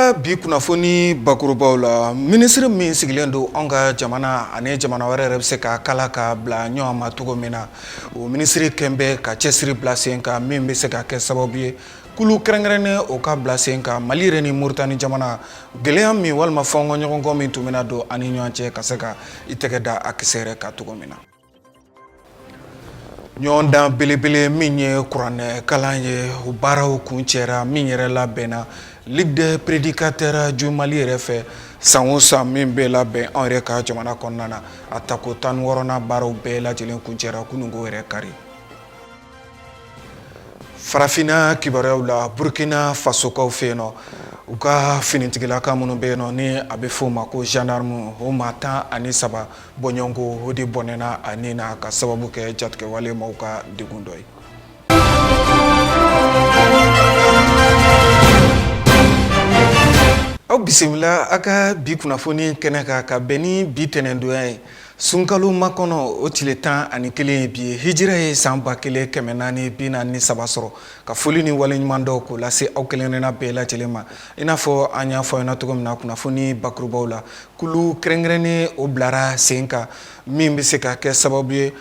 ka bi kunnafoni bakurubaw la, minisiri min sigilen don anw ka jamana ani jamana wɛrɛ yɛrɛ bɛ se ka kala ka bila ɲɔgɔn ma cogo min na, o minisiri kɛn bɛ ka cɛsiri bila sen kan min bɛ se ka kɛ sababu ye kulu kɛrɛnkɛrɛnnen o ka bila sen kan Mali yɛrɛ ni Moritani jamana, gɛlɛya min walima fɔnkɔɲɔgɔnkɔ min tun bɛna don ani ɲɔgɔn cɛ, ka se ka i tɛgɛ da a kisɛ yɛrɛ kan cogo min na. Ɲɔgɔndan belebele min ye kuranɛ kalan ye, o baaraw kuncɛra min yɛrɛ labɛnna Ligue des prédicateurs du Mali yɛrɛ fɛ san o san, min bɛ labɛn anw yɛrɛ ka jamana kɔnɔna na, a tako 16nan baaraw bɛɛ lajɛlen kuncɛra kununko yɛrɛ kari. Farafinna kibaruyaw la, Burkina Fasokaw fɛ yen nɔ, u ka finitigilaka minnu bɛ yen nɔ ni a bɛ f'o ma ko gendarme, o maa 13 bɔɲɔgɔnko o de bɔnɛna a ni na ka sababu kɛ jatigɛwale maaw ka degun dɔ ye. Aw bisimila a ka bi kunnafoni kɛnɛ kan ka bɛn ni bi tɛnɛndonya ye, sunkalo makɔnɔ o tile 11 ye bi ye, hijira ye san 1443 sɔrɔ. Ka foli ni waleɲuman dɔn k'o lase aw kelenkelenna bɛɛ lajɛlen ma. I n'a fɔ an y'a fɔ aw ɲɛna cogo min na kunnafoni bakurubaw la, kulu kɛrɛnkɛrɛnnen o bilara sen kan min bɛ se ka kɛ sababu ye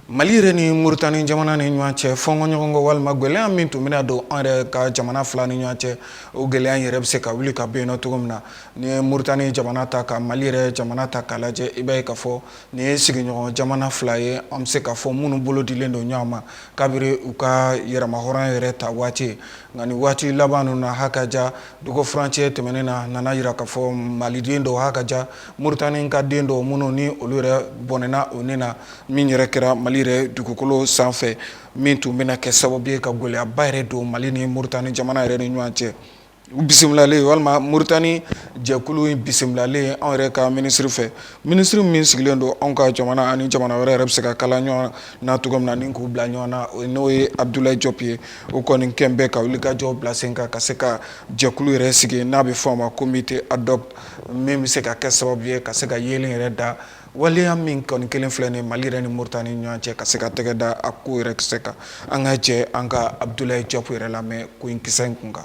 Mali yɛrɛ ni Moritani jamana ni ɲɔgɔn cɛ fɔnkɔɲɔgɔnkɔ walima gɛlɛya min tun bɛna don an yɛrɛ ka jamana fila ni ɲɔgɔn cɛ, o gɛlɛya in yɛrɛ bɛ se ka wuli ka bɔ yen nɔ cogo min na. N'i ye Moritani jamana ta ka Mali yɛrɛ jamana ta k'a lajɛ, i b'a ye k'a fɔ nin ye sigiɲɔgɔn jamana fila ye, an bɛ se k'a fɔ minnu bolo dilen don ɲɔgɔn ma kabiri u ka yɛrɛmahɔrɔnya yɛrɛ ta waati. Nka nin waati laban ninnu na, haka ja dɔgɔ furancɛ tɛmɛnen na nana jira k'a fɔ maliden dɔw, haka ja Moritani ka den dɔw minnu ni olu yɛrɛ bɔnɛna o ni na, min yɛrɛ kɛra Mali yɛrɛ dugukolo sanfɛ, min tun bɛna kɛ sababu ye ka gɛlɛyaba yɛrɛ don Mali ni Moritani jamana yɛrɛ ni ɲɔgɔn cɛ. U bisimilalen walima Moritani jɛkulu in bisimilalen anw yɛrɛ ka minisiri fɛ, minisiri min sigilen don anw ka jamana ani jamana wɛrɛ yɛrɛ bɛ se ka kala ɲɔgɔn na cogo min na ni k'u bila ɲɔgɔn na, n'o ye Abdoulaye Diop ye, o kɔni kɛn bɛ ka wulikajɔ bila sen kan ka se ka jɛkulu yɛrɛ sigi n'a bɛ fɔ a ma comité ad hoc, min bɛ se ka kɛ sababu ye ka se ka yeelen yɛrɛ da waleya min kɔni kelen filɛ nin Mali yɛrɛ ni Moritani ɲɔgɔn cɛ, ka se ka tɛgɛ da a ko yɛrɛ kisɛ kan. An ka jɛ an ka Abdoulaye Diop yɛrɛ lamɛn ko in kisɛ in kun kan.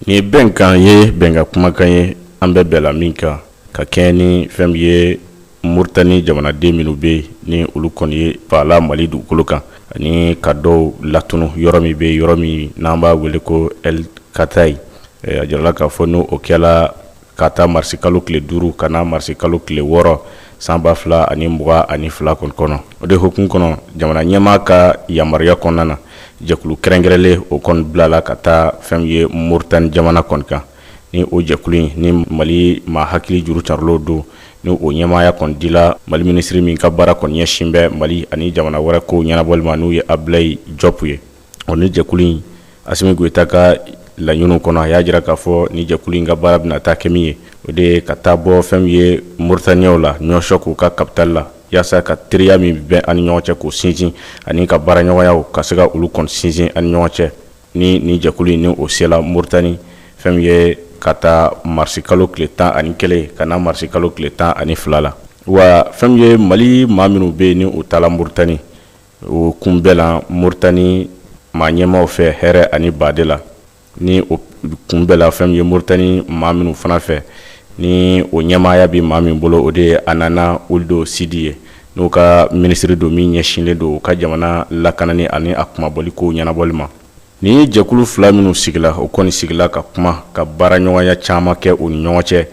Nin ye bɛnkan ye, bɛnkan kumakan ye, an bɛɛ bɛnla min kan ka kɛɲɛ ni fɛn min ye Moritani jamanaden minnu bɛ yen ni olu kɔni ye faala Mali dugukolo kan ani ka dɔw latunu yɔrɔ min bɛ yɔrɔ min n'an b'a wele ko El Katayi. A jirala k'a fɔ n'o kɛla ka taa marisikalo tile 5 ka na marisikalo tile 6 san 2022 kɔni kɔnɔ. O de hukumu kɔnɔ, jamana ɲɛmaa ka yamaruya kɔnɔna na, jɛkulu kɛrɛnkɛrɛnlen o kɔni bilala ka taa fɛn min ye Moritani jamana kɔni kan. Ni o jɛkulu in ni Mali maa hakili juru carilenw don, ni o ɲɛmaaya kɔni dila Mali minisiri min ka baara kɔni ɲɛsin bɛ Mali ani jamana wɛrɛ kow ɲɛnabɔli ma, n'o ye Abdoulaye Diop ye. O ni jɛkulu in, Asimi Goyita ka laɲiniw kɔnɔ, a y'a jira k'a fɔ ni jɛkulu in ka baara bɛna taa kɛ min ye, o de ye ka taa bɔ fɛn min ye Moritaniyaw la Nouakchott ka capitale la, yaasa ka teriya min bɛ an ni ɲɔgɔn cɛ k'o sinsin ani ka baaraɲɔgɔnyaw ka se ka olu kɔni sinsin an ni ɲɔgɔn cɛ. Ni nin jɛkulu in ni o sela Moritani fɛn min ye ka taa marisikalo tile 11 ka na marisikalo tile 12 la, wa fɛn min ye Mali maa minnu bɛ yen ni u taala Moritani, o kunbɛnla Moritani maa ɲɛmaaw fɛ hɛrɛ ani baden la. Ni o kunbɛnla fɛn min ye Moritani maa minnu fana fɛ, ni o ɲɛmaaya bɛ maa min bolo, o de ye Anana Ould Sidi ye, n'o ka minisiri don min ɲɛsinlen don u ka jamana lakanani ani a kunmabɔli kow ɲɛnabɔli ma. Ni jɛkulu fila minnu sigila, o kɔni sigila ka kuma ka baaraɲɔgɔnya caman kɛ u ni ɲɔgɔn cɛ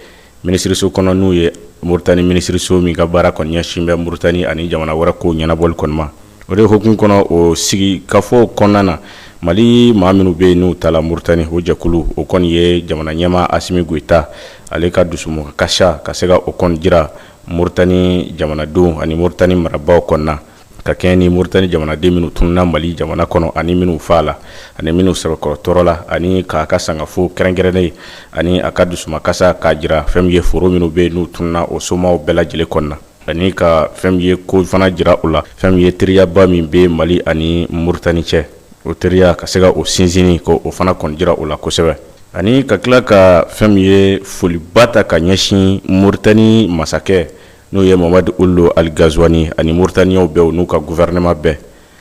minisiriso kɔnɔ, n'u ye Moritani minisiriso min ka baara kɔni ɲɛsin bɛ Moritani ani jamana wɛrɛ kow ɲɛnabɔli kɔni ma. O de hukumu kɔnɔ, o sigikafɔw kɔnɔna na, Mali maa minnu bɛ yen n'u taala Moritani, o jɛkulu o kɔni ye jamana ɲɛmaa Asimi Goyita ale ka dusumakasa ka se ka o kɔni jira Moritani jamanadenw ani Moritani marabaaw kɔnɔna, ka kɛɲɛ ni Moritani jamanaden minnu tununna Mali jamana kɔnɔ ani minnu faala ani minnu sɛbɛkɔrɔ tɔɔrɔla, ani k'a ka sangafo kɛrɛnkɛrɛnnen ani a ka dusumakasa k'a jira fɛn min ye foro minnu bɛ yen n'u tununna, o somaw bɛɛ lajɛlen kɔnɔna, ani ka fɛn min ye ko fana jira u la, fɛn min ye teriyaba min bɛ Mali ani Moritani cɛ, o teriya ka se ka o sinsinni ko o fana kɔni jira u la kosɛbɛ, ani ka tila ka fɛn min ye foliba ta ka ɲɛsin Moritani masakɛ, n'o ye Mohamed Ould Al Ghazouani, ani Moritaniyaw bɛɛ n'u ka gouvernement bɛɛ,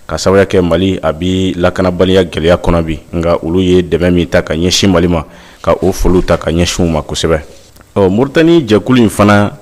ka sababuya kɛ Mali a bi lakanabaliya gɛlɛya kɔnɔ bi, nka olu ye dɛmɛ min ta ka ɲɛsin Mali ma. ka o foliw ta ka ɲɛsin u ma kosɛbɛ. Ɔ, Moritani jɛkulu in fana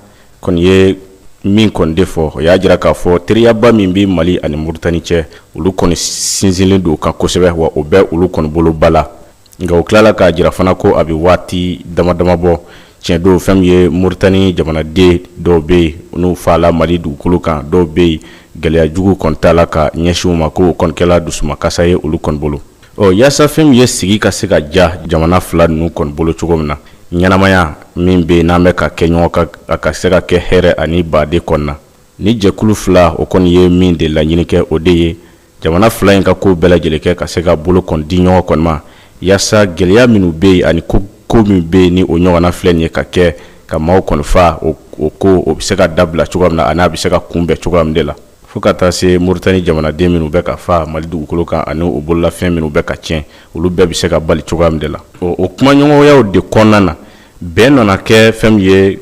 kɔni ye min kɔni de fɔ, o y'a jira k'a fɔ teriyaba min bɛ Mali ani Moritani cɛ, olu kɔni sinsinlen don o kan kosɛbɛ, wa o bɛ olu kɔni bolo ba la. Nka o tilala k'a jira fana ko a bɛ waati dama dama bɔ, tiɲɛ don, fɛn min ye Moritani jamanaden dɔw bɛ yen n'u faala Mali dugukolo kan, dɔw bɛ yen gɛlɛya jugu kɔni t'a la ka ɲɛsin u ma, ko o kɔni kɛla dusumakasa ye olu kɔni bolo. Ɔ, yaasa fɛn min ye sigi ka se ka ja jamana fila ninnu kɔni bolo cogo min na, ɲɛnamaya min bɛ yen n'an bɛ ka kɛ ɲɔgɔn kan, a ka se ka kɛ hɛrɛ ani baden kɔnɔna, ni jɛkulu fila o kɔni ye min de laɲini kɛ, o de ye jamana fila in ka ko bɛɛ lajɛlen kɛ ka se ka bolo kɔni di ɲɔgɔn kɔni ma, yaasa gɛlɛya minnu bɛ yen ani ko min bɛ yen ni o ɲɔgɔnna filɛ nin ye ka kɛ ka maaw kɔni fa, o ko o bɛ se ka dabila cogoya min na, ani a bɛ se ka kunbɛn cogoya min de la, fo ka taa se Moritani jamanaden minnu bɛ ka fa Mali dugukolo kan ani u bololafɛn minnu bɛ ka tiɲɛ, olu bɛɛ bɛ se ka bali cogoya min de la. O kumaɲɔgɔnyaw de kɔnɔna na, bɛn nana kɛ fɛn min ye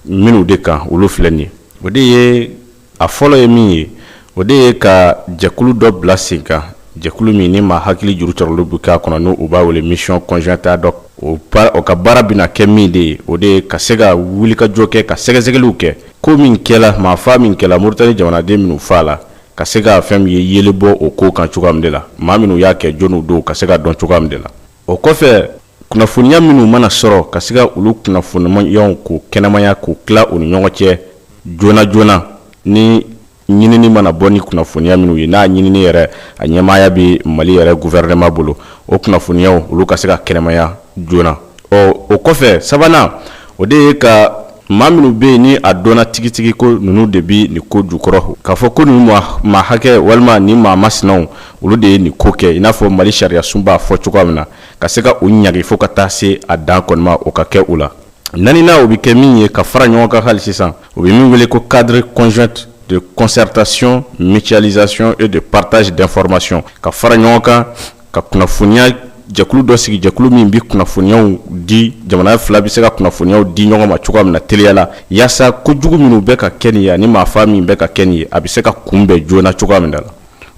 minnu de kan, olu filɛ nin ye. O de ye a fɔlɔ ye min ye, o de ye ka jɛkulu dɔ bila sen kan, jɛkulu min ni maa hakili juru cɔrɔlen bɛ k'a kɔnɔ, n'u b'a wele mission conjointe ad hoc. O ka baara bɛna kɛ min de ye, o de ye ka se ka wulikajɔ kɛ, ka sɛgɛsɛgɛliw kɛ, ko min kɛla, maa fa min kɛla, Moritani jamanaden minnu fa la, ka se ka fɛn min ye yeli bɔ o ko kan cogoya min de la, maa minnu y'a kɛ, jɔnniw don, ka se ka dɔn cogoya min de la. O kɔfɛ, kunnafoniya minnu mana sɔrɔ, ka se ka olu kunnafoniyaw k'o kɛnɛmaya, k'o tila u ni ɲɔgɔn cɛ joona joona, ni ɲinini mana bɔ ni kunnafoniya minnu ye, n'a ɲinini yɛrɛ a ɲɛmaaya bɛ Mali yɛrɛ gouvernement bolo, o kunnafoniyaw olu ka se ka kɛnɛmaya joona. Ɔ, o kɔfɛ, sabanan, o de ye ka maa minnu bɛ yen ni a dɔnna tigitigi ko ninnu de bɛ nin ko jukɔrɔ, k'a fɔ ko nin maa hakɛ walima nin maa masinaw, olu de ye nin ko kɛ, i n'a fɔ Mali sariya sun b'a fɔ cogoya min na, ka se ka u ɲangi fo ka taa se a dan kɔni ma, o ka kɛ u la. Naaninan, o bɛ kɛ min ye, ka fara ɲɔgɔn kan hali sisan, o bɛ min wele ko cadre conjoint de concertation, mutualisation et de partage d'informations, ka fara ɲɔgɔn kan ka kunnafoniya jɛkulu dɔ sigi, jɛkulu min bɛ kunnafoniyaw di, jamana fila bɛ se ka kunnafoniyaw di ɲɔgɔn ma cogoya min na teliya la, yaasa kojugu minnu bɛ ka kɛ nin ye ani maafa min bɛ ka kɛ nin ye, a bɛ se ka kunbɛn joona cogoya min na la.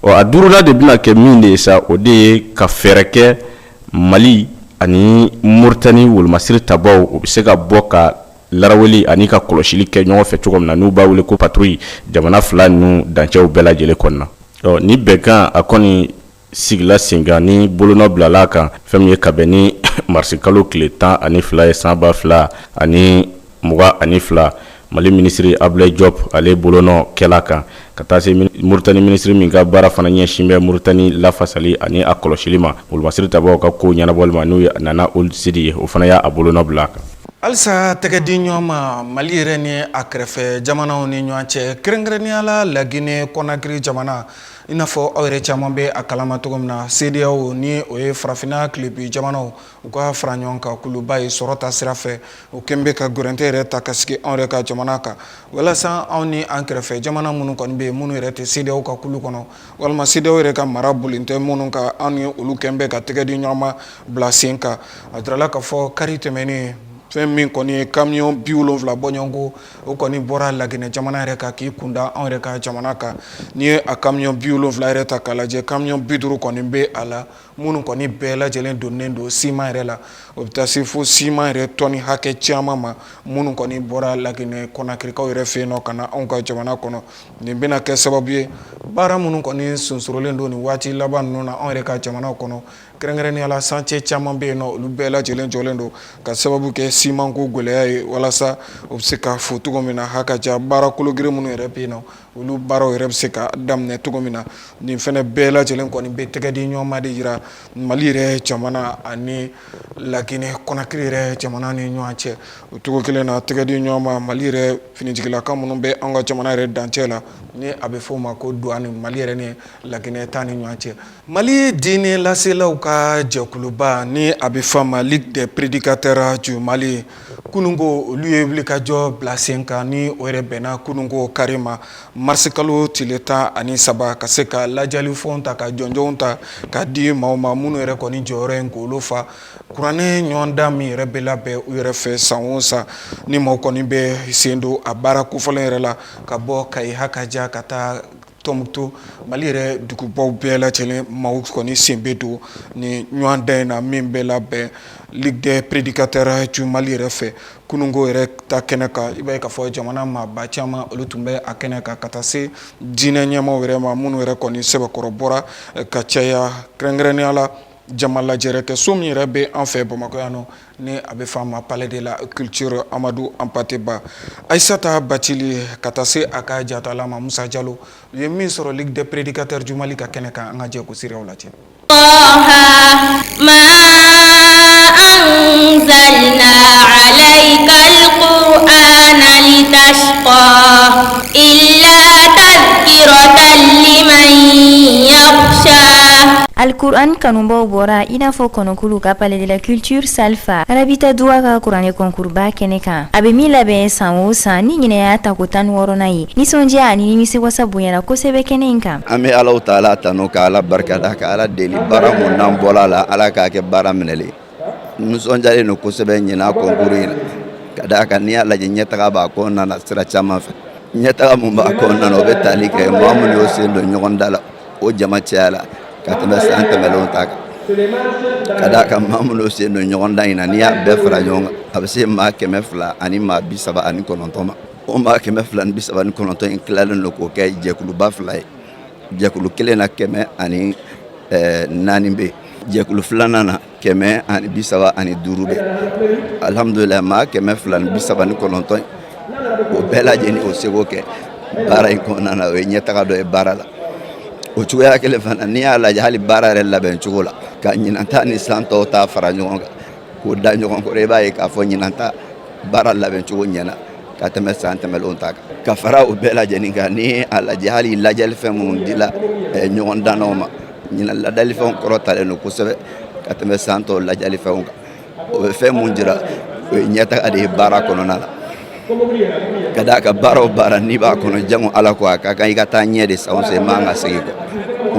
Ɔ, a duurunan de bɛna kɛ min de ye sa, o de ye ka fɛɛrɛ kɛ Mali ani Moritani wolomasiri tabaw, o bɛ se ka bɔ ka laraweli ani ka kɔlɔsili kɛ ɲɔgɔn fɛ cogo min na, n'u b'a wele ko patrouille, jamana fila ninnu dancɛw bɛɛ lajɛlen kɔnɔna. Ɔ, ni bɛnkan a kɔni sigila sen kan, ni bolonɔ bilala a kan, fɛn min ye ka bɛn ni marisikalo tile 12 ye san 2022, Mali minisiri Abdoulaye Diop, ale bolonɔ kɛla kan, ka taa se Moritani minisiri min ka baara fana ɲɛsin bɛ Moritani lafasali ani a kɔlɔsili ma, wolomasiri tabaw ka ko ɲɛnabɔli ma, n'o ye Nana Ould Sidi ye, o fana y'a bolonɔ bila a kan. Halisa tɛgɛ di ɲɔgɔn ma Mali yɛrɛ ni a kɛrɛfɛ jamanaw ni ɲɔgɔn cɛ, kɛrɛnkɛrɛnnenya la Laginɛ Kɔnakiri jamana. I n'a fɔ aw yɛrɛ caman bɛ a kalama cogo min na, CEDEAO, ni o ye farafinna tilebin jamanaw u ka fara ɲɔgɔn kan kuluba ye sɔrɔ ta sira fɛ, o kɛn bɛ ka gɛrɛntɛ yɛrɛ ta ka sigi anw yɛrɛ ka jamana kan, walasa anw ni an kɛrɛfɛ jamana minnu kɔni bɛ yen, minnu yɛrɛ tɛ CEDEAO ka kulu kɔnɔ walima CEDEAO yɛrɛ ka mara bolen tɛ minnu kan, anw ni olu kɛn bɛ ka tɛgɛ di ɲɔgɔn ma bila sen kan. A jirala k'a fɔ kari tɛmɛnen, fɛn min kɔni ye kamiyɔn 70 bɔɲɔgɔnko, o kɔni bɔra Laginɛ jamana yɛrɛ kan k'i kunda anw yɛrɛ ka jamana kan. N'i ye a kamiyɔn 70 yɛrɛ ta k'a lajɛ, kamiyɔn 50 kɔni bɛ a la minnu kɔni bɛɛ lajɛlen donnen don siman yɛrɛ la. O bɛ taa se fo siman yɛrɛ tɔni hakɛ caman ma minnu kɔni bɔra Laginɛ Kɔnakirikaw yɛrɛ fɛ yen nɔ ka na anw ka jamana kɔnɔ. Nin bɛna kɛ sababu ye, baara minnu kɔni sonsorolen don nin waati laban ninnu na anw yɛrɛ ka jamana kɔnɔ, kɛrɛnkɛrɛnnenya la chantier caman bɛ yen nɔ, olu bɛɛ lajɛlen jɔlen don ka sababu kɛ simanko gɛlɛya ye, walasa o bɛ se ka fo cogo min na, ha ka ca baara kologiri minnu yɛrɛ bɛ yen nɔ, olu baaraw yɛrɛ bɛ se ka daminɛ cogo min na. Nin fɛnɛ bɛɛ lajɛlen kɔni bɛ tɛgɛ di ɲɔgɔn ma de jira Mali yɛrɛ jamana ani Laginɛ Kɔnakiri yɛrɛ jamana ni ɲɔgɔn cɛ. O cogo kelen na, tɛgɛ di ɲɔgɔn ma Mali yɛrɛ finitigilaka minnu bɛ an ka jamana yɛrɛ dancɛ la, ni a bɛ fɔ o ma ko douane, Mali yɛrɛ ni Laginɛ ta ni ɲɔgɔn cɛ. Mali diinɛ laselaw ka jɛkuluba, ni a bɛ fɔ a ma Ligue des prédicateurs du Mali, kununko olu ye wulikajɔ bila sen kan, ni o yɛrɛ bɛnna kununko kari ma, marisikalo tile 13, ka se ka lajɛlifɛnw ta ka jɔnjɔnw ta ka di maaw ma minnu yɛrɛ kɔni jɔyɔrɔ ye k'olu fa kuranɛ ɲɔgɔndan min yɛrɛ bɛ labɛn u yɛrɛ fɛ san o san, ni maaw kɔni bɛ sen don a baara kofɔlen yɛrɛ la, ka bɔ Kayi ha ka ja ka taa Tɔnbukutu, Mali yɛrɛ dugubaw bɛɛ lajɛlen maaw kɔni sen bɛ don ni ɲɔgɔndan in na min bɛ labɛn Ligue des prédicateurs du Mali yɛrɛ fɛ. Kununko yɛrɛ ta kɛnɛ kan, i b'a ye k'a fɔ jamana maaba caman, olu tun bɛ a kɛnɛ kan, ka taa se diinɛ ɲɛmaaw yɛrɛ ma, minnu yɛrɛ kɔni sɛbɛkɔrɔ bɔra ka caya, kɛrɛnkɛrɛnnenya la jama lajɛrɛ kɛ so min yɛrɛ bɛ an fɛ Bamakɔ yan nɔ, ni a bɛ f'a ma Palais de la Culture Amadou Hampâté Bâ. Aïssata Bacili ka taa se a ka jatala ma Musa Jalo, u ye min sɔrɔ Ligue des prédicateurs du Mali ka kɛnɛ kan, an ka jɛ k'o seereyaw lajɛ. Alikuran kanubaw bɔra i n'a fɔ kɔnɔkulu ka Palais de la Culture salle fa Rabita Duwa ka kuranɛ kɔnkuruba kɛnɛ kan, a bɛ min labɛn san o san, ni ɲinan y'a tako 16nan ye. Nisɔndiya ani nimisiwasa bonyana kosɛbɛ kɛnɛ in kan. An bɛ Ala taala tanu, ka Ala barikada, ka Ala deli, baara mun n'an bɔra la, Ala k'a kɛ baara minɛlen. Nisɔndiyalen don kosɛbɛ ɲinan concours in na, ka d'a kan n'i y'a lajɛ, ɲɛtaga b'a kɔnɔna na sira caman fɛ. Ɲɛtaga mun b'a kɔnɔna na, o bɛ tali kɛ maa minnu y'o sen don ɲɔgɔn da la, o jama cayala ka tɛmɛ san tɛmɛnlenw ta kan, ka d'a kan maa minnu sen don ɲɔgɔn da in na, n'i y'a bɛɛ fara ɲɔgɔn kan, a bɛ se maa 239 ma. O maa 239 in tilalen don k'o kɛ jɛkuluba fila ye. Jɛkulu kelen na, 104 bɛ, jɛkulu filanan na, 135 bɛ. Alihamudulila, maa 239, o bɛɛ lajɛlen o seko kɛ baara in kɔnɔna na, o ye ɲɛtaga dɔ ye baara la. O cogoya kelen fana, n'i y'a lajɛ hali baara yɛrɛ labɛn cogo la, ka ɲinan ta ni san tɔw ta fara ɲɔgɔn kan k'o da ɲɔgɔn kɔrɔ, i b'a ye k'a fɔ ɲinan ta baara labɛn cogo ɲɛna ka tɛmɛ san tɛmɛnlenw ta kan. Ka fara o bɛɛ lajɛlen kan, ni a lajɛ hali lajɛlifɛn minnu dila ɲɔgɔn dannaw ma, ɲinan ladalifɛnw kɔrɔtalen don kosɛbɛ ka tɛmɛ san tɔw lajɛlifɛnw kan. O bɛ fɛn mun jira? O ye ɲɛtaga de ye baara kɔnɔna la, ka d'a kan baara o baara n'i b'a kɔnɔ, jango Ala ko, a ka kan i ka taa ɲɛ de san o san, i man ka segin kɔ.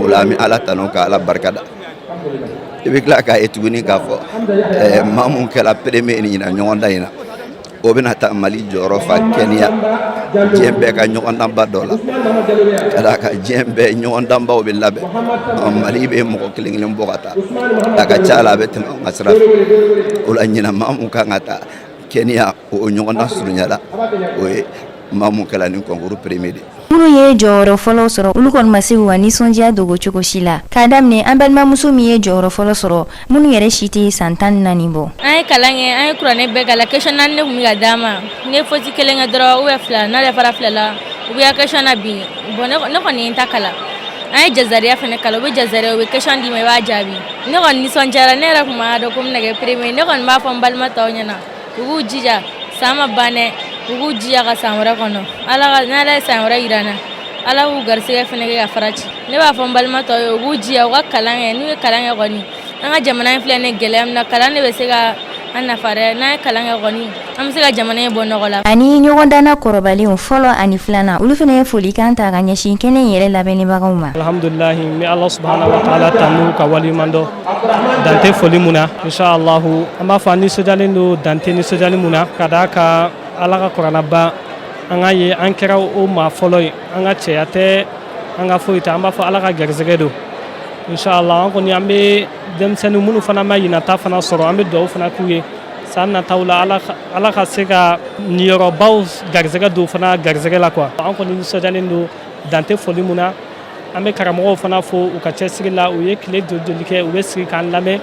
O la, an bɛ Ala tanu, ka Ala barikada. I bɛ tila k'a ye tuguni k'a fɔ maa mun kɛra premier ɲinan ɲɔgɔndan in na, o bɛna taa Mali jɔyɔrɔ fa Kenya diɲɛ bɛɛ ka ɲɔgɔndanba dɔ la, ka d'a kan diɲɛ bɛɛ ɲɔgɔndanbaw bɛ labɛn, Mali bɛ mɔgɔ kelen kelen bɔ ka taa, a ka ca la a bɛ tɛmɛ an ka sira fɛ. O la, ɲinan maa mun kan ka taa Kenya o ɲɔgɔndan surunyala, o ye maa mun kɛra nin concours premier de. Minnu ye jɔyɔrɔ fɔlɔ sɔrɔ, olu kɔni ma se k'u ka nisɔndiya dogo cogo si la, k'a daminɛ an balimamuso min ye jɔyɔrɔ fɔlɔ sɔrɔ, minnu yɛrɛ si tɛ san 14 bɔ. An ye kalan kɛ, an ye kuranɛ bɛɛ kalan. Question naani de tun bɛ ka d'an ma. Ne ye faute kelen kɛ dɔrɔn ou bien fila, n'a dafara fila la, u bɛ question na bin. Bon, ne kɔni ye n ta kalan. An ye jazariya fana kalan. U bɛ jazariya, u bɛ question d'i ma, i b'a jaabi. Ne kɔni nisɔndiyara. Ne yɛrɛ tun b'a dɔn ko n bɛna kɛ premier. Ne kɔni b'a fɔ n balima tɔw ɲɛna, u k'u jija, san ma ban dɛ, u k'u jija ka san wɛrɛ kɔnɔ. Ala ka, n'Ala ye san wɛrɛ yira n na, Ala k'u garisɛgɛ fana kɛ ka fara ci. Ne b'a fɔ n balima tɔw ye, u k'u jija, u ka kalan kɛ. N'u ye kalan kɛ kɔni, an ka jamana in filɛ nin gɛlɛya min na, kalan de bɛ se ka an nafa dɛ. N'an ye kalan kɛ kɔni, an bɛ se ka jamana in bɔ nɔgɔ la. Ani ɲɔgɔndanna kɔrɔbalenw fɔlɔ ani filanan, olu fana ye folikan ta ka ɲɛsin kɛnɛ in yɛrɛ labɛnnibagaw ma. Alhamdulilahi, n bɛ Ala subahana wa taala tanu ka waleɲuman dɔn, dan tɛ foli mun na. Inshallahu, an b'a fɔ an nisɔndiyalen don, dan tɛ nisɔndiyali mun na, ka d'a kan Ala ka kuranɛba, an ka ye an kɛra o maa fɔlɔ ye. An ka cɛya tɛ, an ka foyi tɛ, an b'a fɔ Ala ka garisɛgɛ don. Inshallah, an kɔni an bɛ denmisɛnnin minnu fana ma ɲinata fana sɔrɔ, an bɛ dugawu fana k'u ye san nataw la, Ala ka se ka niyɔrɔbaw garisɛgɛ don fana garisɛgɛ la quoi. An kɔni nisɔndiyalen don, dan tɛ foli mun na. An bɛ karamɔgɔw fana fo u ka cɛsiri la. U ye tile joli joli kɛ, u bɛ sigi k'an lamɛn.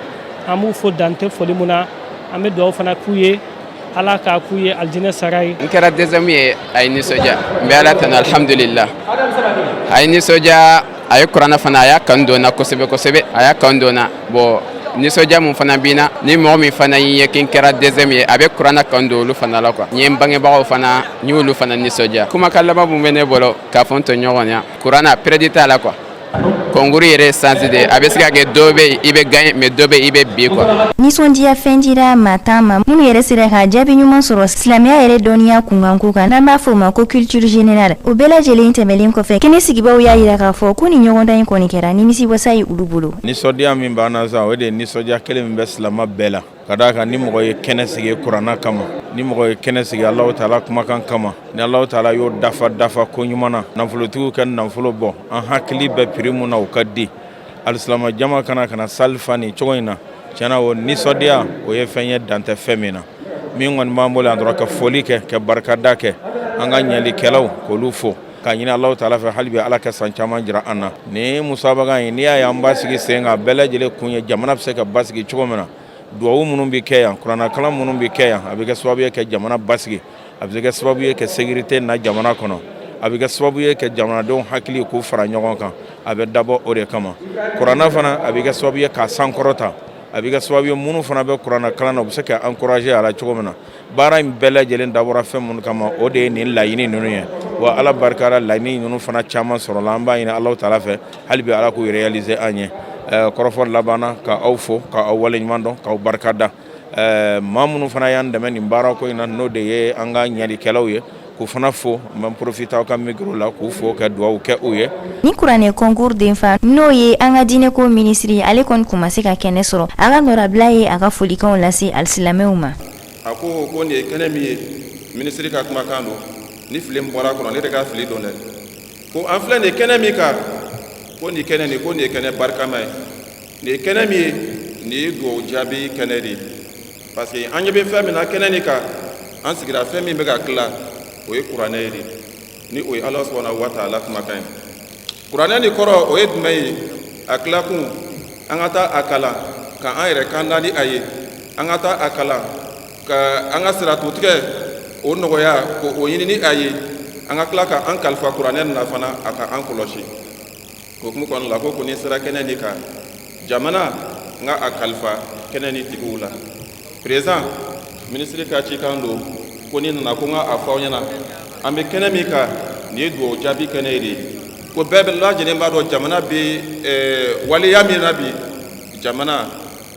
An b'u fo, dan tɛ foli mun na. An bɛ dugawu fana k'u ye, Ala k'a k'u ye alijinɛ sara ye. N kɛra deuxième ye, a ye nisɔndiya. N bɛ Ala tanu, alhamdulillah, a ye nisɔndiya. A ye kuranɛ fana, a y'a kanu don n na kosɛbɛ kosɛbɛ, a y'a kanu don n na. Bon, nisɔndiya mun fana bɛ n na, ni mɔgɔ min fana y'i ye k'i kɛra deuxième ye, a bɛ kuranɛ kanu don olu fana la quoi. N ye n bangebagaw fana, n y'olu fana nisɔndiya. Kumakan laban mun bɛ ne bolo k'a fɔ n tɔɲɔgɔn ye, kuranɛ perdu t'a la quoi. Concours yɛrɛ ye chance de ye. A bɛ se ka kɛ dɔ bɛ yen i bɛ gagner, mais dɔ bɛ yen i bɛ bin quoi. Nisɔndiya fɛn dira maa 10 ma, minnu yɛrɛ sera ka jaabi ɲuman sɔrɔ silamɛya yɛrɛ dɔnniya kunkanko kan, n'an b'a fɔ o ma ko culture générale. O bɛɛ lajɛlen tɛmɛlen kɔfɛ, kɛnɛ sigibaw y'a jira k'a fɔ ko nin ɲɔgɔndan in kɔni kɛra nimisiwasa ye olu bolo. Nisɔndiya min b'an na sisan, o de ye nisɔndiya kelen min bɛ silamɛ bɛɛ la, ka d'a kan ni mɔgɔ ye kɛnɛ sigi kuranna kama. Ni mɔgɔ ye kɛnɛ sigi Alahu taala kumakan kama, ni Alahu taala y'o dafa dafa ko ɲuman na, nafolotigiw ka nafolo bɔ, an hakili bɛ prix mun na, o ka di alisilama jama kana ka na salle fa nin cogo in na. Tiɲɛna, o nisɔndiya, o ye fɛn ye dan tɛ fɛn min na. Min kɔni b'an bolo yan dɔrɔn, ka foli kɛ, ka barikada kɛ, an ka ɲɛlikɛlaw k'olu fo, k'a ɲini Alahu taala fɛ hali bi Ala ka san caman jira an na. Nin musabaga in, n'i y'a ye an b'a sigi sen kan, bɛɛ lajɛlen kun ye jamana bɛ se ka basigi cogo min na. Duwawu minnu bɛ kɛ yan, kuranɛkalan minnu bɛ kɛ yan, a bɛ kɛ sababu ye ka jamana basigi, a bɛ kɛ sababu ye ka sécurité na jamana kɔnɔ, a bɛ kɛ sababu ye ka jamanadenw hakili k'u fara ɲɔgɔn kan. A bɛ dabɔ o de kama. Kuranɛ fana, a bɛ kɛ sababu ye k'a sankɔrɔta, a bɛ kɛ sababu ye minnu fana bɛ kuranɛ kalan na, u bɛ se ka encourager a la cogo min na. Baara in bɛɛ lajɛlen dabɔra fɛn minnu kama, o de ye nin laɲini ninnu ye. Wa Ala barika la, laɲini ninnu fana caman sɔrɔla. An b'a ɲini Alahu taala fɛ hali bi Ala k'u réaliser an ye. Kɔrɔfɔ labanna ka aw fo, ka aw waleɲuman dɔn, k'aw barika da. Maa minnu fana y'an dɛmɛ nin baara ko in na, n'o de ye an ka ɲalikɛlaw ye, k'u fana fo. N bɛ profiter aw ka micro la k'u fo, ka dugawu kɛ u ye. Ni kuranɛ concours denfa, n'o ye an ka diinɛko minisiri, ale kɔni kun ma se ka kɛnɛ sɔrɔ, a ka nɔrabila ye a ka folikanw lase alisilamɛw ma. A ko ko nin ye kɛnɛ min ye, minisiri ka kumakan don, ni fili min bɔra a kɔnɔ, ne de ka fili don dɛ. Ko an filɛ nin kɛnɛ min kan, ko nin kɛnɛ nin, ko nin ye kɛnɛ barikama ye. Nin ye kɛnɛ min ye, nin ye dugawu jaabi kɛnɛ de ye, parce que an ɲɛ bɛ fɛn min na kɛnɛ nin kan, an sigira fɛn min bɛ ka tila, o ye kuranɛ ye de, ni o ye Ala subahana wa taala kumakan ye. Kuranɛ nin kɔrɔ, o ye jumɛn ye? A tilakun, an ka taa a kalan ka an yɛrɛ kanda ni a ye, an ka taa a kalan ka an ka siratutigɛ o nɔgɔya ko o ɲini ni a ye, an ka tila ka an kalifa kuranɛ nin na fana, a ka an kɔlɔsi. O hukumu kɔnɔna la, ko ni sera kɛnɛ nin kan, jamana n ka a kalifa kɛnɛ nin tigiw la. Président, minisiri ka cikan don ko ni nana ko n ka a fɔ aw ɲɛna, an bɛ kɛnɛ min kan, nin ye dugawu jaabi kɛnɛ ye de ye. Ko bɛɛ bɛ lajɛlen b'a dɔn jamana bɛ waleya min na bi, jamana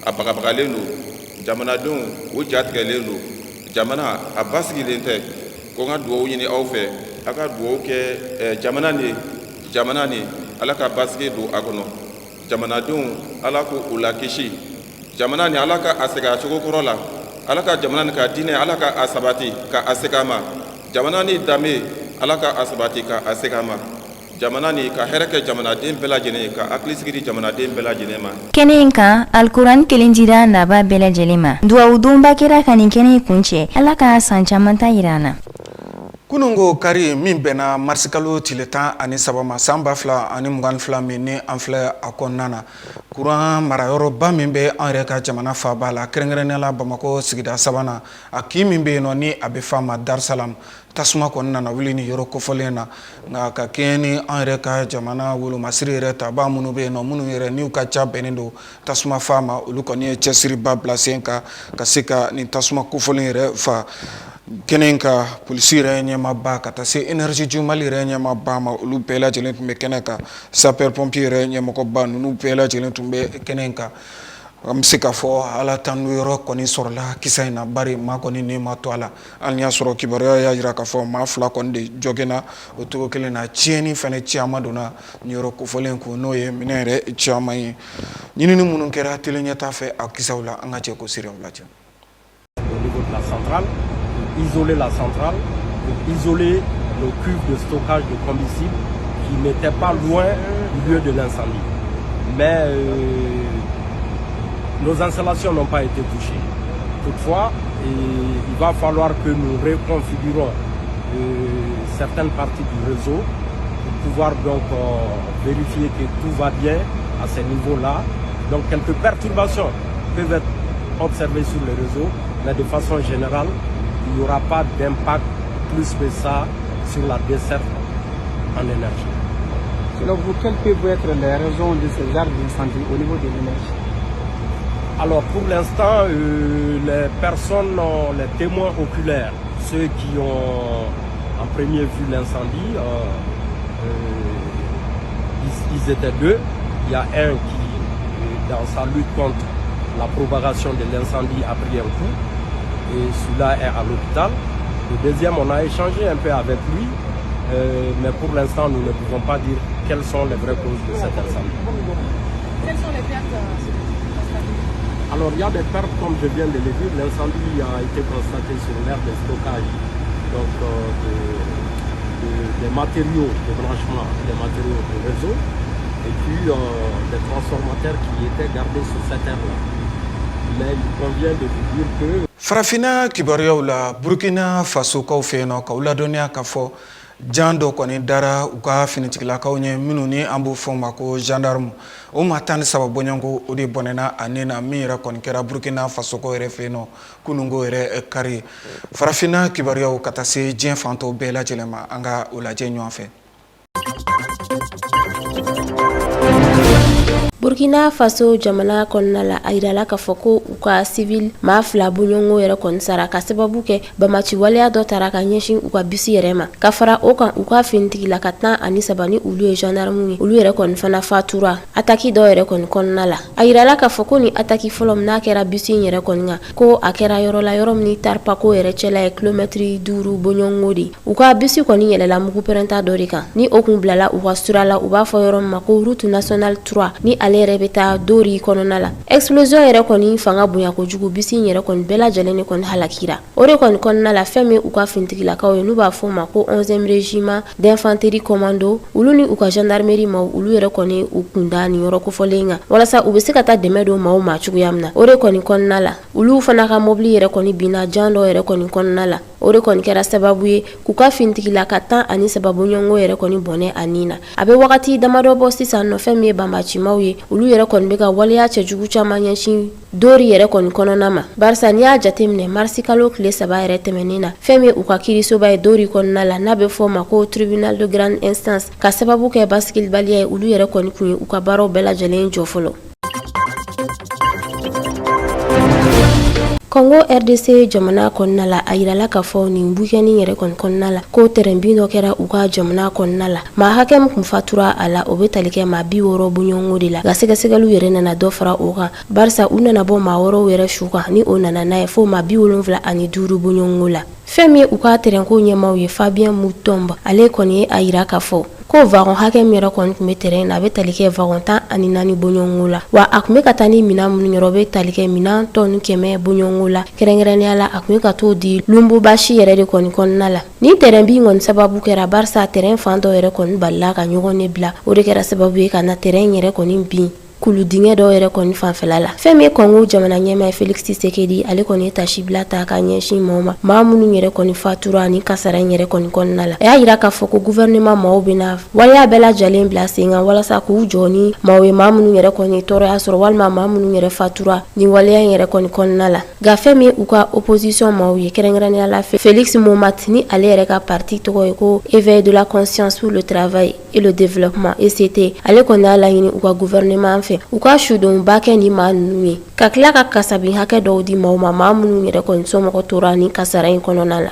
a bagabagalen don, jamanadenw u jatigɛlen don, jamana a basigilen tɛ. Ko n ka dugawu ɲini aw fɛ, aw ka dugawu kɛ jamana nin ye, jamana nin, Ala ka basigi don a kɔnɔ, jamanadenw Ala ko u la kisi, jamana nin, Ala ka a segin a cogo kɔrɔ la, Ala ka jamana nin ka diinɛ, Ala ka a sabati ka a segin a ma, jamana ni danbe, Ala ka a sabati ka a segin a ma, jamana nin ka hɛrɛ kɛ jamanaden bɛɛ lajɛlen ye, ka hakilisigi di jamanaden bɛɛ lajɛlen ma. Kɛnɛ in kan, alikuranɛ kelen dira naba bɛɛ lajɛlen ma. Duwawu donba kɛra ka nin kɛnɛ in kuncɛ. Ala ka san caman ta yira an na. Kununko kari min bɛnna marisikalo tile 13 ma san 2022 min ni an filɛ a kɔnɔna na, kuran marayɔrɔba min bɛ an yɛrɛ ka jamana faaba la, kɛrɛnkɛrɛnnenya la Bamakɔ sigida sabanan, a kin min bɛ yen nɔ ni a bɛ f'a ma Darusalam, tasuma kɔni nana wuli ni yɔrɔ kofɔlen na. Nka ka kɛɲɛ ni an yɛrɛ ka jamana wolomasiri yɛrɛ tabaa minnu bɛ yen nɔ, minnu yɛrɛ n'u ka ca bɛnnen don tasuma fa ma, olu kɔni ye cɛsiriba bila sen kan ka se ka nin tasuma kofɔlen yɛrɛ fa. Kɛnɛ in kan, polisi yɛrɛ ɲɛmaaba ka taa se Énergie du Mali yɛrɛ ɲɛmaaba ma, olu bɛɛ lajɛlen tun bɛ kɛnɛ kan. Sapeur pompier yɛrɛ ɲɛmɔgɔba ninnu bɛɛ lajɛlen tun bɛ kɛnɛ in kan. An bɛ se k'a fɔ Ala tanu yɔrɔ kɔni sɔrɔla kisa in na, bari maa kɔni ni ma to a la, hali y'a sɔrɔ kibaruya y'a jira k'a fɔ maa fila kɔni de jogina. O cogo kelen na, tiɲɛni fana caman donna nin yɔrɔ kofɔlen kun, n'o ye minɛn yɛrɛ caman ye. Ɲinini minnu kɛra télé ɲɛta fɛ a kisaw la, an ka jɛ k'o seerew lajɛ. Au niveau de la centrale, pour isoler la centrale, pour isoler nos cuves de stockage de combustible qui n'étaient pas loin du lieu de l'incendie. Mais nos installations n'ont pas été touchées. Toutefois, il va falloir que nous reconfigurons certaines parties du réseau pour pouvoir donc vérifier que tout va bien à ce niveau-là. Donc quelques perturbations peuvent être observées sur le réseau, mais de façon générale, il n'y aura pas d'impact plus que ça sur la desserte en énergie. Selon vous, quelles peuvent être les raisons de ce genre d'incendie au niveau de l'énergie? Alors pour l'instant, les personnes, les témoins oculaires, ceux qui ont en premier vu l'incendie, ils étaient deux. Il y a un qui, dans sa lutte contre la propagation de l'incendie, a pris un coup et celui-là est à l'hôpital. Le deuxième, on a échangé un peu avec lui, mais pour l'instant, nous ne pouvons pas dire quelles sont les vraies causes de cet incendie. Quelles sont les pertes? Alors il y a des pertes, comme je viens de le dire, l'incendie a été constaté sur l'aire de stockage donc, des matériaux de branchement, des matériaux de réseau, et puis des transformateurs qui étaient gardés sur cette aire-là. Mais il convient de vous dire que Farafinna kibaruyaw la, Burkina Fasokaw fɛ yen nɔ, k'aw ladɔnniya k'a fɔ jan dɔ kɔni dara u ka finitigilakaw ɲɛ, minnu ni an b'o fɔ ma ko gendarme. O maa 13 bɔɲɔgɔnko, o de bɔnɛna a ni na, min yɛrɛ kɔni kɛra Burkina Fasokaw yɛrɛ fɛ yen nɔ kununko yɛrɛ kari. Farafinna kibaruyaw ka taa se diɲɛ fantɔw bɛɛ lajɛlen ma, an ka o lajɛ ɲɔgɔn fɛ. Burkina Faso jamana kɔnɔna la, a yirala k'a fɔ ko u ka civil maa fila bɔɲɔgɔnko yɛrɛ kɔni sara ka sababu kɛ banbaanci waleya dɔ tara ka ɲɛsin u ka bisi yɛrɛ ma. Ka fara o kan, u ka finitigilaka 13, ni olu ye gendarme ye, olu yɛrɛ kɔni fana fatura ataki dɔ yɛrɛ kɔni kɔnɔna la. A yirala k'a fɔ ko ni ataki fɔlɔ min n'a kɛra bisi in yɛrɛ kɔni kan, ko a kɛra yɔrɔ la, yɔrɔ min ni Tarapako yɛrɛ cɛla ye kilomɛtiri 5 bɔɲɔgɔnko de. U ka bisi kɔni yɛlɛla mugu pɛrɛnta dɔ de kan, ni o kun bilala u ka sira la, u b'a fɔ yɔrɔ min ma ko route nationale 3, ni ale yɛrɛ bɛ taa Dori kɔnɔna la. Explosion yɛrɛ kɔni fanga bonya kojugu, bisi in yɛrɛ kɔni bɛɛ lajɛlen de kɔni halakira. O de kɔni kɔnɔna la, fɛn min u ka finitigilakaw ye, n'u b'a fɔ o ma ko 11e régiment d'infanterie commando, olu ni u ka gendarmerie maaw, olu yɛrɛ kɔni u kunda nin yɔrɔ kofɔlen kan walasa u bɛ se ka taa dɛmɛ don maaw ma cogoya min na. O de kɔni kɔnɔna la, olu fana ka mobili yɛrɛ kɔni binna jan dɔ yɛrɛ kɔni kɔnɔna la. O de kɔni kɛra sababu ye k'u ka finitigilaka 13 bɔɲɔgɔnko yɛrɛ kɔni bɔnɛ a ni na. A bɛ wagati damadɔ bɔ sisan nɔ, fɛn min ye banbaancimaw ye, olu yɛrɛ kɔni bɛ ka waleya cɛjugu caman ɲɛsin Dori yɛrɛ kɔni kɔnɔna ma, barisa n'i y'a jateminɛ, marisikalo tile 3 yɛrɛ tɛmɛnen na, fɛn min u ka kiirisoba ye Dori kɔnɔna la, n'a bɛ fɔ o ma ko tribunal de grande instance, ka sababu kɛ basigibaliya ye, olu yɛrɛ kɔni kun ye u ka baaraw bɛɛ lajɛlen jɔ fɔlɔ. Kɔngo RDC jamana kɔnɔna la, a yirala k'a fɔ nin week-end yɛrɛ kɔni kɔnɔna la ko tɛrɛnbin dɔ kɛra u ka jamana kɔnɔna la. Maa hakɛ min kun fatura a la, o bɛ tali kɛ maa 60 bɔɲɔgɔnko de la, nka sɛgɛsɛgɛliw yɛrɛ nana dɔ fara o kan, barisa u nana bɔ maa wɔɔrɔw yɛrɛ su kan, ni o nana n'a ye fo maa 75 bɔɲɔgɔnko la. Fɛn min ye u ka tɛrɛnko ɲɛmaaw ye, Fabien Mutombo, ale kɔni ye a yira k'a fɔ ko wagon hakɛ min yɛrɛ kɔni tun bɛ tɛrɛn na, a bɛ tali kɛ wagon 14 bɔɲɔgɔnko la, wa a tun bɛ ka taa ni minɛn minnu yɔrɔ bɛ tali kɛ minɛn tɔni 100 bɔɲɔgɔnko la. Kɛrɛnkɛrɛnnenya la, a tun bɛ ka t'o di Lubumbashi yɛrɛ de kɔni kɔnɔna la. Ni tɛrɛnbin kɔni sababu kɛra, barisa tɛrɛn fan dɔ yɛrɛ kɔni balila ka ɲɔgɔn ne bila, o de kɛra sababu ye ka na tɛrɛn yɛrɛ kɔni bin kulu dingɛ dɔw yɛrɛ kɔni fanfɛla la. Fɛn min ye Kɔngo jamana ɲɛmaa ye, Felix Tshisekedi, ale kɔni ye tasibila ta ka ɲɛsin maaw ma, maa minnu yɛrɛ kɔni fatura ni kasara in yɛrɛ kɔni kɔnɔna la. A y'a yira k'a fɔ ko gouvernement maaw bɛna waleya bɛɛ lajɛlen bila sen kan walasa k'u jɔ ni maaw ye, maa minnu yɛrɛ kɔni tɔɔrɔya sɔrɔ walima maa minnu yɛrɛ fatura ni waleya in yɛrɛ kɔni kɔnɔna la. Nka fɛn min u ka opposition maaw ye, kɛrɛnkɛrɛnnenya la Félix Momat, ni ale yɛrɛ ka parti tɔgɔ ye ko Éveil de la conscience pour le travail et le développement ECT, ale kɔni y'a laɲini u ka gouvernement fɛ u ka sudonba kɛ ni maa ninnu ye, ka tila ka kasabi hakɛ dɔw di maaw ma, maa minnu yɛrɛ kɔni somɔgɔ tora ni kasara in kɔnɔna la.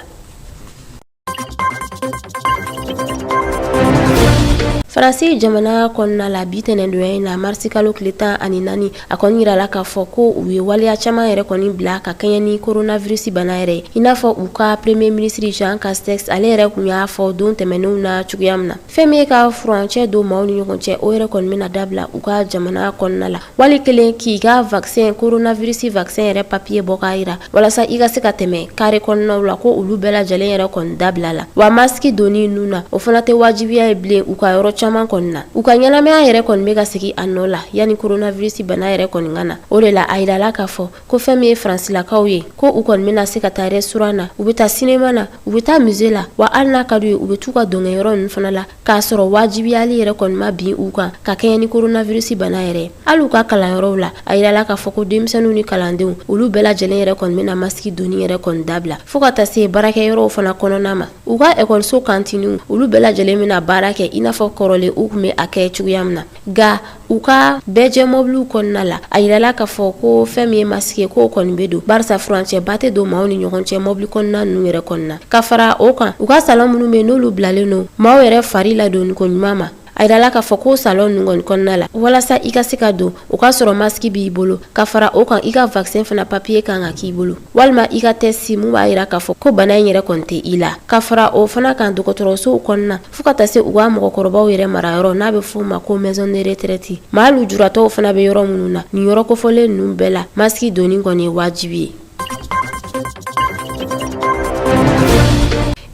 Faransi jamana kɔnɔna la, bi tɛnɛndonya in na, marisikalo tile 14, a kɔni yirala k'a fɔ ko u ye waleya caman yɛrɛ kɔni bila ka kɛɲɛ ni coronavirus bana yɛrɛ ye, i n'a fɔ u ka premier ministre Jean Castex, ale yɛrɛ kun y'a fɔ don tɛmɛnenw na cogoya min na. Fɛn min ye ka furancɛ don maaw ni ɲɔgɔn cɛ, o yɛrɛ kɔni bɛna dabila u ka jamana kɔnɔna la. Wali kelen k'i ka vaccin, coronavirus vaccin yɛrɛ papier bɔ k'a yira walasa i ka se ka tɛmɛ kare kɔnɔnaw la, ko olu bɛɛ lajɛlen yɛrɛ kɔni dabila la. Wa masiki donni nun na, o fana tɛ wajibiya ye bilen u ka yɔrɔ caman kɔni na. U ka ɲɛnamaya yɛrɛ kɔni bɛ ka segin a nɔ la yanni coronavirus bana yɛrɛ kɔni ka na. O de la, a yirala k'a fɔ ko fɛn min ye faransilakaw ye, ko u kɔni bɛna se ka taa restaurant na, u bɛ taa cinéma na, u bɛ taa musée la, wa hali n'a ka d'u ye, u bɛ t'u ka dɔnkɛyɔrɔ ninnu fana la, k'a sɔrɔ wajibiyali yɛrɛ kɔni ma bin u kan ka kɛɲɛ ni coronavirus bana yɛrɛ ye. Hali u ka kalanyɔrɔw la, a yirala k'a fɔ ko denmisɛnninw ni kalandenw, olu bɛɛ lajɛlen yɛrɛ kɔni bɛna masiki donni yɛrɛ kɔni dabila, fo ka taa se baarakɛyɔrɔw fana kɔnɔna ma. U ka ekɔliso kantiniw, olu bɛɛ lajɛlen bɛna baara kɛ i n'a fɔ kɔrɔlen u tun bɛ a kɛ cogoya min na. Nka u ka bɛɛjɛ mɔbiliw kɔnɔna la, a yirala k'a fɔ ko fɛn min ye masiki ye, k'o kɔni bɛ don, barisa furancɛba tɛ don maaw ni ɲɔgɔn cɛ mɔbili kɔnɔna ninnu yɛrɛ kɔnɔna. Ka fara o kan, u ka salon minnu bɛ yen, n'olu bilalen don maaw yɛrɛ fari ladonni ko ɲuman ma, a A yirala k'a fɔ ko salon ninnu kɔni kɔnɔna la, walasa i ka se ka don, o ka sɔrɔ masque b'i bolo, ka fara o kan, i ka vaccin fana papier kan ka k'i bolo, walima i ka test mun b'a yira k'a fɔ ko bana in yɛrɛ kɔni tɛ i la. Ka fara o fana kan, dɔgɔtɔrɔsow kɔnɔna, fo ka taa se u ka mɔgɔkɔrɔbaw yɛrɛ marayɔrɔ n'a bɛ f'o ma ko maison de retraite, maa lujuratɔw fana bɛ yɔrɔ minnu na, nin yɔrɔ kofɔlen ninnu bɛɛ la, masque donni kɔni ye wajibi ye.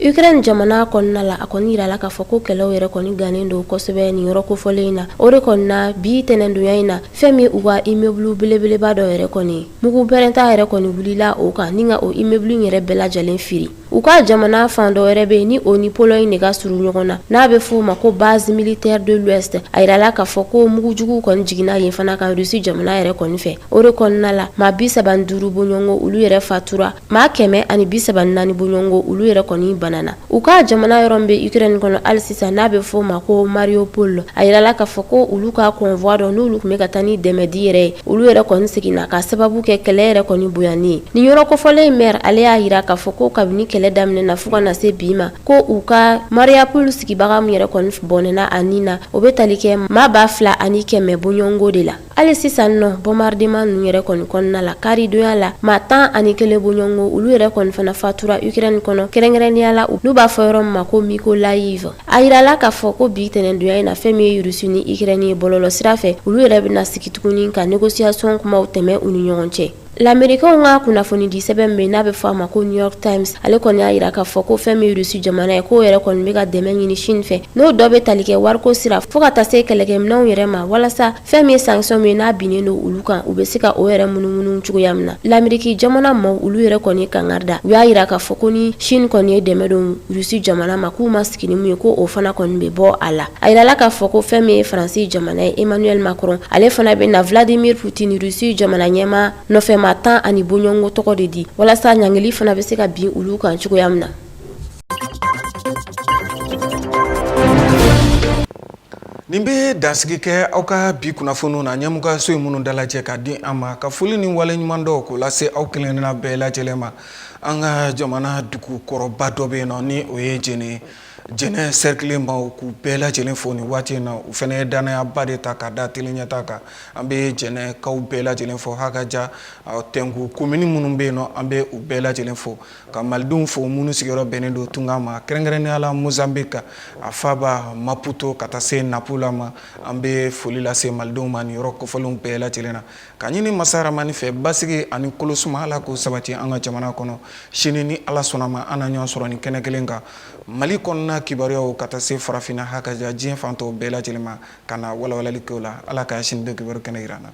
Ukraine jamana kɔnɔna la, a kɔni yirala k'a fɔ ko kɛlɛw yɛrɛ kɔni gannen don kosɛbɛ nin yɔrɔ kofɔlen in na. O de kɔni na, bi tɛnɛndonya in na, fɛn min u ka immeuble belebeleba dɔ yɛrɛ kɔni, mugu pɛrɛnta yɛrɛ kɔni wulila o kan ni ka o immeuble in yɛrɛ bɛɛ lajɛlen firi. U ka jamana fan dɔ wɛrɛ bɛ yen ni o ni Pologne de ka surun ɲɔgɔn na, n'a bɛ f'o ma ko base militaire de l'Ouest. A yirala k'a fɔ ko mugujuguw kɔni jiginna yen fana kan Russie jamana yɛrɛ kɔni fɛ. O de kɔnɔna la, maa 35 bɔɲɔgɔnko olu yɛrɛ fatura, maa 134 bɔɲɔgɔnko olu yɛrɛ kɔni banana. U ka jamana yɔrɔ min bɛ Ukraine kɔnɔ hali sisan n'a bɛ f'o ma ko Mariupol, a yirala k'a fɔ ko olu ka convoi dɔ n'olu tun bɛ ka taa ni dɛmɛdi yɛrɛ ye, olu yɛrɛ kɔni seginna ka sababu kɛ kɛlɛ yɛrɛ kɔni bonyani ye. Nin yɔrɔ kofɔlen in maire, ale y'a yira k'a fɔ ko kabini kɛlɛ daminɛ na fo ka na se bi ma, ko u ka Mariupol sigibaga min yɛrɛ kɔni bɔnɛna a ni na, o bɛ tali kɛ maa 2100 bɔɲɔgɔnko de la. Hali sisan nɔ, bombardement ninnu yɛrɛ kɔni kɔnɔna la, karidonya la, maa 11 bɔɲɔgɔnko olu yɛrɛ kɔni fana fatura Ukraine kɔnɔ, kɛrɛnkɛrɛnnenya la n'u b'a fɔ yɔrɔ min ma ko Mykolaiv. A yirala k'a fɔ ko bi tɛnɛndonya in na, fɛn min ye Russie ni Ukraine ye bɔlɔlɔ sira fɛ, olu yɛrɛ bɛna sigi tuguni ka négociation kumaw tɛmɛ u ni ɲɔgɔn cɛ. Lamerikɛnw ka kunnafonidi sɛbɛn min n'a bɛ fɔ a ma ko New York Times, ale kɔni y'a yira k'a fɔ ko fɛn min Russie jamana ye, k'o yɛrɛ kɔni bɛ ka dɛmɛ ɲini Chine fɛ, n'o dɔ bɛ tali kɛ wariko sira fo ka taa se kɛlɛkɛminɛnw yɛrɛ ma, walasa fɛn min ye sanction min n'a binnen don olu kan, u bɛ se ka o yɛrɛ munumunu cogoya min na. Lameriki jamana maaw, olu yɛrɛ kɔni kangari da, u y'a yira k'a fɔ ko ni Chine kɔni ye dɛmɛ don Russie jamana ma, k'u ma sigi ni mun ye, ko o fana kɔni bɛ bɔ a la. A yirala k'a fɔ ko fɛn min ye Faransi jamana ye, Emmanuel Macron, ale fana bɛ na Vladimir Poutine, Russie jamana ɲɛmaa nɔfɛ maa tan ani bɔɲɔgɔnko tɔgɔ de di, walasa ɲangili fana bɛ se ka bin olu kan cogoya min na. Nin bɛ dansigi kɛ aw ka bi kunnafoniw na, ɲɛmɔgɔyaso ye minnu dalajɛ ka di an ma, ka foli ni waleɲumandɔn k'o lase aw kelenkelenna bɛɛ lajɛlen ma. An ka jamana dugukɔrɔba dɔ bɛ yen nɔ, ni o ye Jɛnɛ ye, Jɛnɛ cercle maaw, k'u bɛɛ lajɛlen fo nin waati in na. U fana ye dannayaba de ta ka da Télé Ɲɛta kan. An bɛ Jɛnɛkaw bɛɛ lajɛlen fo, hakaja Tɛnku komini minnu bɛ yen nɔ, an bɛ u bɛɛ lajɛlen fo, ka malidenw fo minnu sigiyɔrɔ bɛnnen don tunga ma, kɛrɛnkɛrɛnnenya la Mozambique, a faaba Maputo ka taa se Nampula ma. An bɛ foli lase malidenw ma nin yɔrɔ kofɔlenw bɛɛ lajɛlen na, ka ɲini masa Ramani fɛ basigi ani kolosuma, Ala k'o sabati an ka jamana kɔnɔ. Sini ni Ala sɔnna ma, an na ɲɔgɔn sɔrɔ nin kɛnɛ kelen kan, Mali kɔnɔna kibaruyaw ka taa se farafinna, hakaja diɲɛ fan tɔw bɛɛ lajɛlen ma, ka na walawalali kɛ o la. Ala ka sini don kibaru kɛnɛ jira an na.